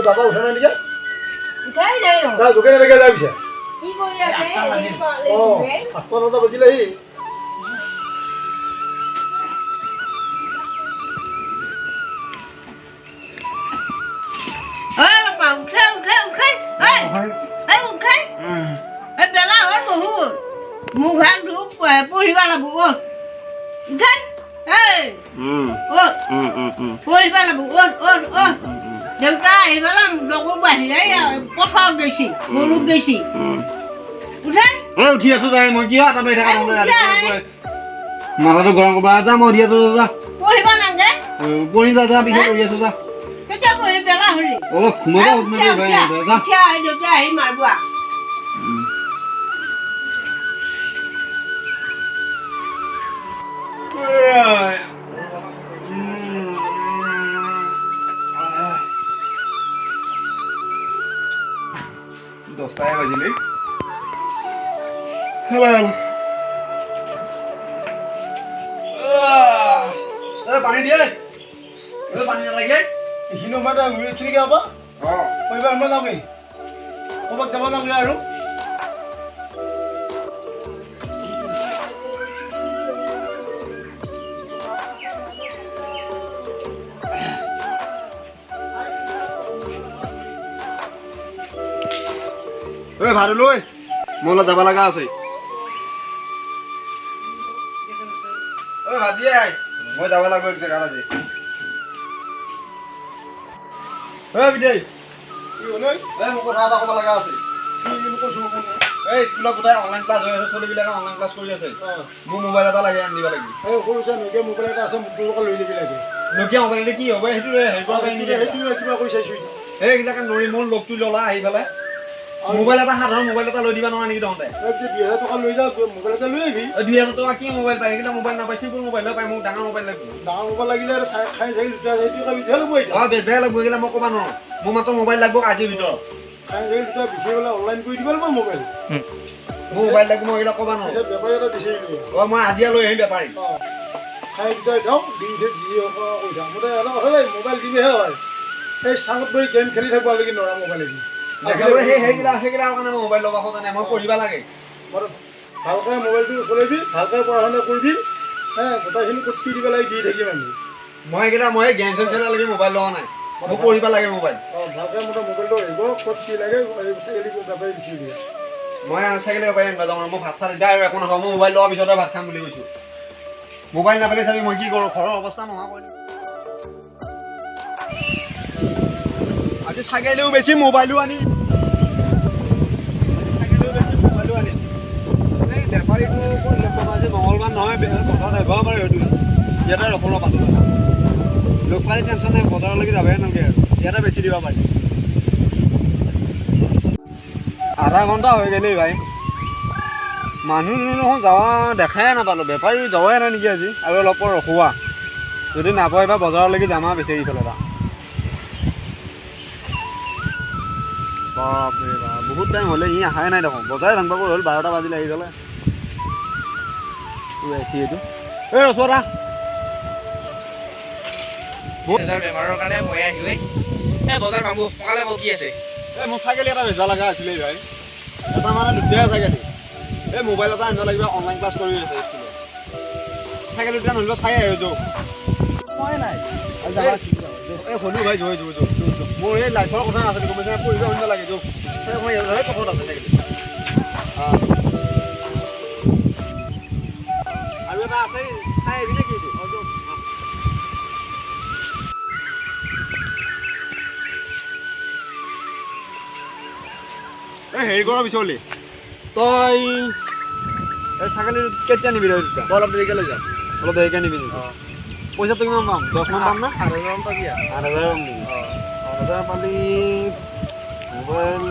বাবা উঠা নাই নেকি? উঠাই নাই ন। যা, দোকানলৈকে যা পিছে। কি কৰি আছে? অঁ, 8টা 9টা বাজিলেহি। ঐ বাপা, উঠে উঠে উঠে, ঐ ঐ উঠে। এই বেলা হ'ল বহুত, মুখ হাত ধু, পঢ়িব লাগিব। ঐ উঠে, এই ঐ, পঢ়িব লাগিব। ঐ ঐ ঐ, দেউতা আহি পেলাই লগৰ বাহিৰে পথাৰত গৈছি, গৰুক গৈছি। উঠে। এই উঠি আছো তাই, মই কিয় এটা পাৰি থাকা? এই উঠি আহে। মাথাটো গৰম কৰবা যা, মই উঠি আছো, যা। পঢ়িব নালাগে? পঢ়িবা যা, পিছত পঢ়ি আছো, যা। কেতিয়া পঢ়ি? বেলা হ'লি। অলপ ঘুমাব। উঠা উঠা। যা। উঠা, আহি দেউতা আহি মাৰিব। 10টাই বাজিলে। পানী দিয়ে, পানী নালাগে। এইখিনি সময়ত উঠি কিয় বা? অঁ। পঢ়িব আনিব নালাগে, ক'ৰবাত যাব নালাগে আৰু। ঐ ভাত লৈ, মোৰ অলপ যাব লগা আছে। ঐ ভাত দিয়ে, মই যাব লাগিব এক জেগাত আজি। ঐ বিদেই। কি হ'ল ঐ? এই মোক কথা এটা ক'ব লগা আছে। কি কৈছোঁ? এই স্কুলত গোটেই অনলাইন ক্লাছ হৈ আছে, ছোৱালীবিলাকে অনলাইন ক্লাছ কৰি আছে। মোক মোবাইল এটা লাগে, আনি দিব লাগিব। এই সৰু চাই নকিয়া মোবাইল এটা আছে, মোক লৈ যাবি লাগে। নকিয়া মোবাইল কি হ'ব? সেইটো হেৰি কৰিব পাৰি নেকি? সেইটো কিবা কৰি চাইছোঁ। সেইবিলাকে নৰি, মোৰ লগটো ল'লা আহি পেলাই মোবাইল এটা, সাধাৰণ মোবাইল এটা লৈ দিবা নোৱাৰা নেকি তহঁতে? 2000 টকা লৈ যা, মোবাইল এটা লৈ আহিবি। 2000 টকা কি মোবাইল পায়? সেইকেইটা মোবাইল নাপায়, চিম্পুল মোবাইল পায়। মোক ডাঙৰ মোবাইল লাগিব। ডাঙৰ মোবাইল লাগিলে খাই চাই দুটা সেইটো বেছিহে ল'ব এতিয়া। অঁ, বেয়া লাগিব এইগিলা, মই ক'ব নোৱাৰোঁ। মোৰ মাত্ৰ মোবাইল লাগিব আজিৰ ভিতৰত। খাই চাই দুটা বিচাৰি পেলাই অনলাইন কৰি দিব লাগিব মোবাইল। মোৰ মোবাইল লাগিব, মই এইগিলা ক'ব নোৱাৰোঁ। এতিয়া বেপাৰী এটা বিচাৰি লৈ। অঁ, মই আজিয়ে লৈ আহিম বেপাৰী। অঁ, খাই দুটা থাওক, দি যি কৈ থাক। মোতে এটা কথা দেই, মোবাইল দিলেহে হয়, এই চাঙত বহি গেম খেলি থাকিব লাগি নোৱাৰা মোবাইলেদি। সেইগিলাৰ কাৰণে মই মোবাইল ল'ব খোজা নাই, মই পঢ়িব লাগে। ভালকৈ মোবাইলটো চলাবি, ভালকৈ পঢ়া শুনা কৰিবি। হে গোটেইখিনি ক'ত কি দিব লাগে দি থাকিম আমি। মই এইগিলা, মই গেম চেম খেলা লাগি মোবাইল লোৱা নাই, মোক পঢ়িব লাগে মোবাইল। অঁ, ভালকৈ মোতে মোবাইলটো আহিব, ক'ত কি লাগে চাইকেল বেপাৰী বিচাৰি দিয়ে। মই চাইকেল বেপাৰী আনিব যাওঁ। মই ভাত চাত এতিয়া আৰু একো নাখাওঁ, মই মোবাইল লোৱাৰ পিছতে ভাত খাম বুলি কৈছোঁ। মোবাইল নাপালে চাবি মই কি কৰোঁ, ঘৰৰ অৱস্থা নোহোৱা কৰি। আজি চাইকেলেও বেছি মোবাইলো আনি, চাইকেলেও বেছি মোবাইলো আনি। এই বেপাৰীটো ক'ত লগ পাম? আজি মঙলবাৰ নহয়, বজাৰত আহিব পাৰে হয়তো। ইয়াতে ৰখো, অলপ বাটত লগ পালে টেনশ্যন নাই, বজাৰলৈকে যাবই নালাগে আৰু, ইয়াতে বেছি দিব পাৰি। আধা ঘণ্টা হৈ গ'লেই ভাই, মানুহ দেখোন যোৱা দেখাই নাপালোঁ। বেপাৰী যোৱাই নাই নেকি আজি? আৰু অলপ পৰ ৰখোৱা, যদি নাপায় বা বজাৰলৈকে যাম আৰু বিচাৰি পেলাই। বাপৰে বাপ, বহুত টাইম হ'লে, ই অহাই নাই দেখোন। বজাৰে ভাঙিব হ'ল, 12টা বাজিলে আহি পেলাই আহিছে এইটো। এই ৰচোৱা। বেমাৰৰ কাৰণে মই আহিলো। এই বজাৰ ভাঙো, সোনকালে কি আছে? এই মোৰ চাইকেল এটা বেচবা লগা আছিলে ভাই, এটা মানে দুটাই চাইকেল। এই মোবাইল এটা আনিব লাগিব, অনলাইন ক্লাছ কৰি আছে স্কুলত। চাইকেল দুটা নহ'লে চাই আহিব যাওঁ। মই নাই। এই হ'লো ভাই, যোৱা যোৱা যোৱা, মোৰ এই লাইফৰ কথা আছে, গম পাইছা? পঢ়িব শুনিব লাগে, যোৱা। পথত আছে চাইকেল আৰু এটা আছে, চাই আহিবি নেকি এইটো? এই হেৰি কৰ পিছলি, তই এই ছাগলী কেতিয়া নিবি তই দুটা? অলপ দেৰিকৈ লৈ যাম। অলপ দেৰিকৈ নিবি নেকি? পইচাটো কিমান পাম? 10মান পাম না? 8000মান পাবি। 8000 পাম নেকি? 8000 পালি মোবাইল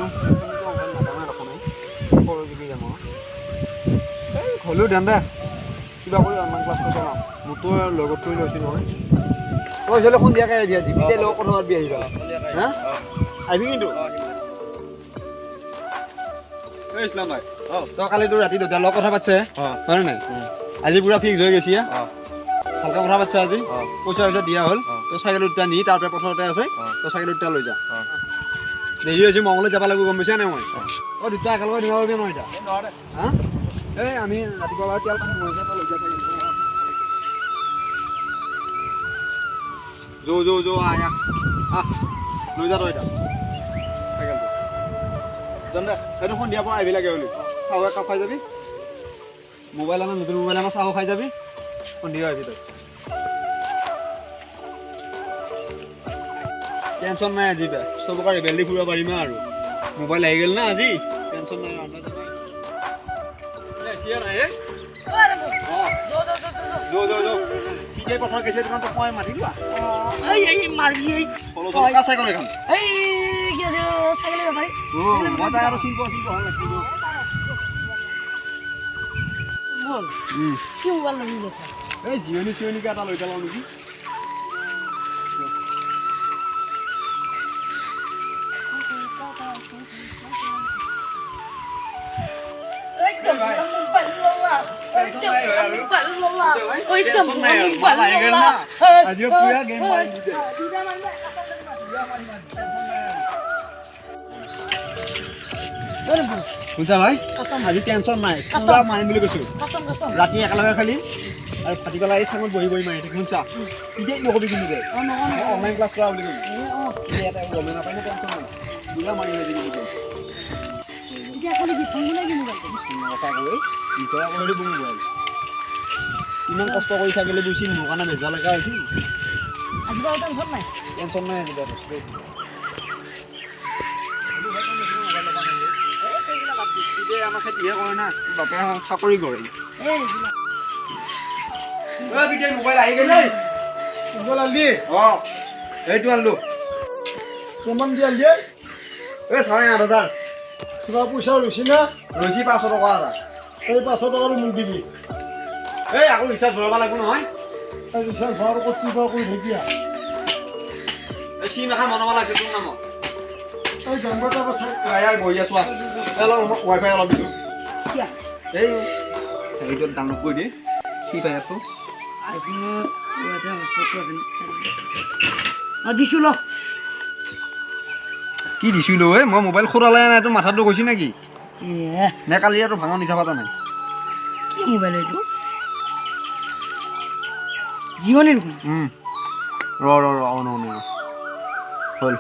নাপামে ৰখা নাই, সৰু কিবি যাম। এই হ'লেও যাম দে, কিবা কৰি অনলাইন ক্লাছটো চলাম। মোৰতো লগত কৰি লৈছোঁ নহয়। তই হ'লে সন্ধিয়াকৈ আহিবি আজি, বিদায় লগত কথা পাতিবি আহি পেলাই। হা, আহিবি কিন্তু। এই ইছলাম ভাই, তই কালি তোৰ ৰাতি দেউতাৰ লগত কথা পাতছে হয় নাই? আজি পুৰা ফিক্স হৈ গৈছে, ভালকে কথা পাতছে আজি, পইচা পইচা দিয়া হ'ল। তই চাইকেল দুটা নি তাৰ পৰা পথাৰতে আছে, তই চাইকেল দুটা লৈ যা। দেৰি হৈছে, মংগলত যাব লাগিব, গম পাইছা নাই মই? অঁ, দুটা একেলগে দিব পাৰিবি নহয় এতিয়া? হা, এই আমি ৰাতিপুৱা বাৰু তেল পানী লৈ যাব। যো যো যো, আহ আহ, লৈ যা তই এতিয়া চাইকেলটো। যাম দে, সেইটো সন্ধিয়াৰ পৰা আহিবি লাগে বুলি। চাহ একাপ খাই যাবি, মোবাইল আনা, নতুন মোবাইল আনা, চাহো খাই যাবি, সন্ধিয়া আহিবি তই। টেনশ্যন নাই আজি, বে চবকে ৰেবেল দি ফুৰিব পাৰিম আৰু। মোবাইল আহি গ'ল না আজি, টেনশ্যন নাই। এই জিৰণি চিৰণিকে এটা লৈ পেলাওঁ নেকি? শুনছা ভাই, আজি টেনশ্যন নাই, মাৰিম বুলি কৈছো। ৰাতি একেলগে খেলিম আৰু ফাটি পেলাই এই চাঙত বহি বহি মাৰি থাকিম। শুনছা, এতিয়া নকবি কিন্তু দে, অনলাইন ক্লাছ কৰা বুলি কবি। এটা গমেই নাপায় ন, টেনশ্যন নাই, পুৰা মাৰিম আজি কিন্তু। ইমান কষ্ট কৰি চাগেলে বুজিছি, মোৰ কাৰণে ভেজা লগা হৈছিল। টেনশ্যন নাই আজি। আমাৰ খেতিহে কৰে না, বাপে চাকৰি কৰে। মোবাইল আহি গ'ল। মোবাইল আনলি? অঁ, এইটো আনলো। কিমান দি আনলি? এই 8,500। কিবা পইচা লৈছি না? লৈছি 500 টকা এটা। এই 500 টকাটো মোক দিবি। এই আকৌ ৰিচাৰ্জ ভৰাব লাগিব নহয়। এই ৰিচাৰ্জ ভৰাৰ ক'ত কিবা কৰি থাকি। এই চিম এখন বনাব লাগিছে তোৰ নামত। এই নম্বৰটো বহি আছো, ৱাই ফাই অলপ দিছোঁ। এই হেৰিটোত ডাউনলোড কৰি দিয়ে ফ্ৰী ফায়াৰটো। দিছোঁ ল। কি দিছিলোঁ ঐ? মই মোবাইল খোৰালে নাই, তোৰ মাথাটো গৈছে নেকি? নে কালি আৰু ভাঙৰ নিচা পাতা নাই? কি মোবাইল এইটো? জিঅ'নি দেখোন। ৰ ৰ ৰ, অন অন হ'ল।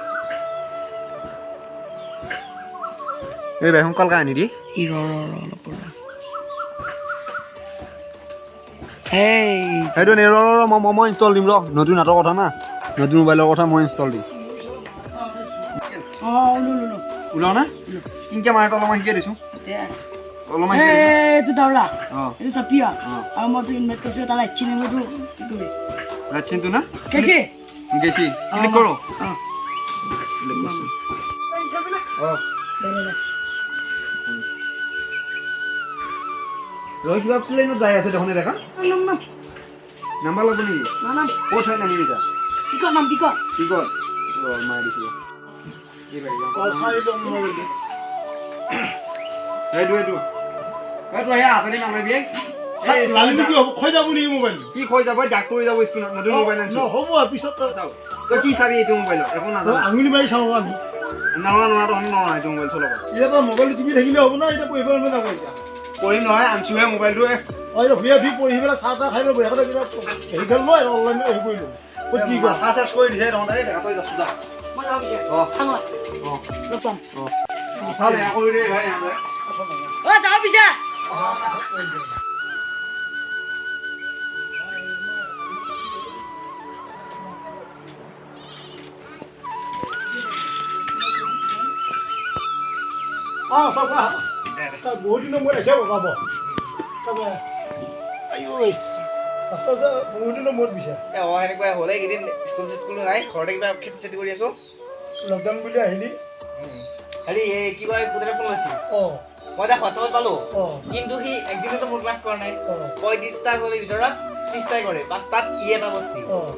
এই ভাই, সোনকালকে আনি দি। ৰ ৰ ৰ, অলপ সেইটো নে, ৰ ৰ, মই ইনষ্টল দিম ৰ। নতুন হাতৰ কথা না, নতুন মোবাইলৰ কথা, মই ইনষ্টল দিম। ওলাও না, কিনকে মাৰে অলপমান শিকাই দিছোঁ। অলপমান এইটো দাউৰা, এইটো চাপিয়া। আৰু মইতো ইনভাইট কৰিছোঁ, তাৰ ৰাইট চিনেমাটো কি কৰিবি? ৰাইট চিনটো না গেছি গেছি, ক্লিক কৰোঁ। ক্লিক কৰিছোঁ। অঁ, ৰৈ, কিবা প্লেনত যাই আছে দেখোন। দেখা, নাম্বাৰ ল'ব নেকি? ক'ত ঠাইত নামিবি? যা পিকত নাম, পিকত। পিকত মাৰি দিছোঁ। এইটো এইটো এইটো, সেয়া হাতেদি নামাৰিবি। খৈ যাব নেকি মোবাইল? কি খৈ যাব? ডাক কৰি যাব স্ক্ৰীণত। নতুন মোবাইল আনিছোঁ। হ'ব, পিছত তই কি চাবি এইটো মোবাইলত? একো নাজানো। আঙুলি মাৰি চাওঁ আমি। নোৱাৰা নোৱাৰা, তহঁতি নোৱাৰা এইটো মোবাইল চলাব। এতিয়া তই মোবাইলটো টিপি থাকিলে হ'ব না? এতিয়া পঢ়িব নাযাব। এতিয়া পঢ়িম নহয়, আনিছোঁহে মোবাইলটো। অঁ, এতিয়া ভূঞা ধুই পঢ়ি পেলাই চাহ তাহ খাই পেলাই বঢ়িয়াকৈ কিবা হেৰি খেল মই অনলাইন হেৰি কৰি ল'ম। কি মাথা চেচ কৰি দিছে তহঁতে। দেখা, তই যাছো, যা। মই যাওঁ পিছে। অঁ, চাওঁ। অঁ, লগ পাম। অঁ, মাথা বেয়া কৰি দিয়ে ভাই ইহঁতে। অঁ, যাওঁ পিছে। অঁ, চাওক, বহুত দিনৰ মূৰত আহিছে পাব। আইঐ, বহুত দিনৰ মূৰত পিছে। অঁ, সেনেকুৱাই হ'ল। এইকেইদিন স্কুল চিস্কুলো নাই, ঘৰতে কিবা খেতি চেতি কৰি আছোঁ। লকডাউন বুলি আহিলি। হেৰি, এই কি কয়, পুতেৰে ফোন লৈছিল। অঁ, মই তাক হোৱাটছএপত পালোঁ। অঁ, কিন্তু সি একদিনতো মোৰ ক্লাছ কৰা নাই। অঁ, 35টা চলিৰ ভিতৰত 30টাই কৰে, 5টাত ই এটা বস্তু। অঁ,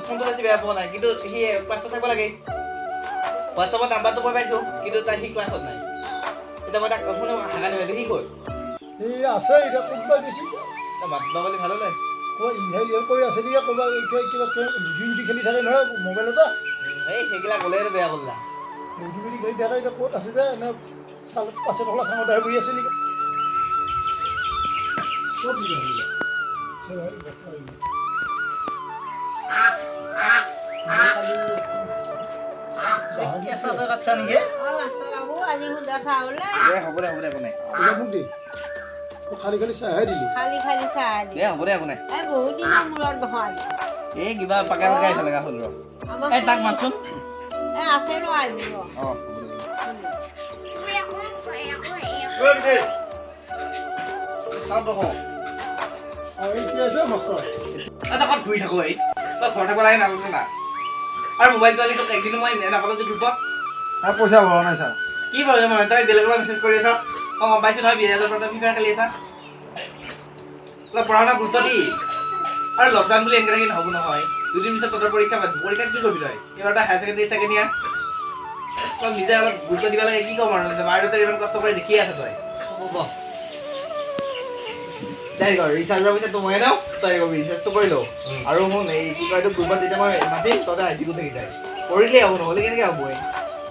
ফোনটো বেছি বেয়া পোৱা নাই, কিন্তু সি ক্লাছত থাকিব লাগে। হোৱাটছএপত নাম্বাৰটো মই পাইছোঁ, কিন্তু তাই সি ক্লাছত নাই। এতিয়া মই তাক ফোন হাগা নোৱাৰিলোঁ। সি ক'ত? সি আছে এতিয়া, ক'তবা গৈছে। মাত বুলি ভাল হ'লে হেৰি কৰি আছে নেকি ক'ৰবাত, কিবা লুডু খেলি থাকে নহয় মোবাইলতে। এই সেইগিলা গ'লে আৰু বেয়া কৰিলা। মুৰ্গী মুৰ্গী খেলি থাকে, এতিয়া ক'ত আছে যে? এনে চালত পাছে তলা চাঙত আহি বহি আছে নেকি? ক'ত নেকি? হ'ব দে, হ'ব দে, একো নাই। মোক দি খালি খালি চাহে দিলি। খালি খালি চাহ দি। দে, হ'ব দে, একো নাই। এই বহুত দিনৰ মূৰত নহয়। এই কিবা পাকাই পাকাই আহিব লগা হ'ল ৰ। এই তাক মাতচোন। এই আছে ৰ, আহিব ৰ। অঁ, হ'ব দে। ক'ত ঘূৰি থাকো? এই তই ঘৰত থাকিব লাগে, নালাগে না। আৰু মোবাইলটো আনি তোক একদিনো মই নাপালোঁ যে গ্ৰুপত। পইচা ভৰা নাই ছাৰ। কি প্ৰব্লেম? মানে তই বেলেগৰ পৰা মেছেজ কৰি আছ, মই গম পাইছোঁ নহয়। বিৰেজৰ পৰা তই ফ্ৰী ফায়াৰ খেলি আছা। অলপ পঢ়া শুনা গুৰুত্ব দি। আৰু লকডাউন বুলি এনেকৈ থাকি নহ'ব নহয়। দুদিন পিছত তহঁতৰ পৰীক্ষা পাতিব। পৰীক্ষাত কি কৰিবি তই? এইবাৰ তই হায়াৰ ছেকেণ্ডেৰী ছেকেণ্ড ইয়াৰ। অলপ নিজে অলপ গুৰুত্ব দিব লাগে। কি ক'ম আৰু, মা দেউতাই ইমান কষ্ট কৰি দেখিয়ে আছ তই। হ'ব, তাই কৰ ৰিচাৰ্জৰ পইচাটো ময়ে দিওঁ, তই কবি ৰিচাৰ্জটো কৰি লওঁ। আৰু শুন, এই কি কয় এইটো, গ্ৰুপত যেতিয়া মই মাতিম তহঁতে আহিবি। থাকি যায় পঢ়িলেই হ'ব, নহ'লে কেনেকৈ হ'ব? এই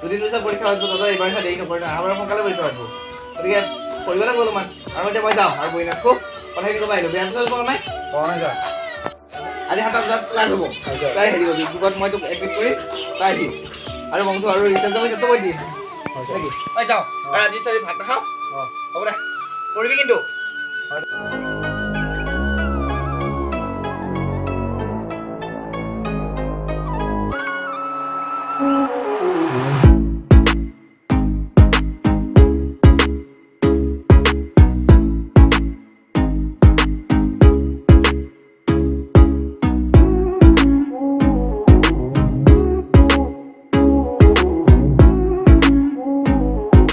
দুদিন পিছত পৰীক্ষা হ'ব তহঁতৰ। এইবাৰ দেৰি নকৰে নহয়, আমাৰ সোনকালে পৰীক্ষা হ'ব। গতিকে পঢ়িব লাগিব অলপমান। আৰু এতিয়া মই যাওঁ আৰু বহি নাথাকোঁ, কথাখিনি ক'ব আহিলোঁ। বেয়া পিছত পোৱা নাই? পোৱা নাই ছাৰ। আজি 7টা বজাত ক্লাছ হ'ব। তই হেৰি কৰিবি, গ্ৰুপত মই তোক এডমিট কৰিম, তই আহিবি। আৰু বংশ আৰু ৰিচাৰ্জৰ পইচাটো মই দিম নেকি? মই যাওঁ আৰু আজি চাৰি ভাত নাখাওঁ। হ'ব দে, কৰিবি কিন্তু।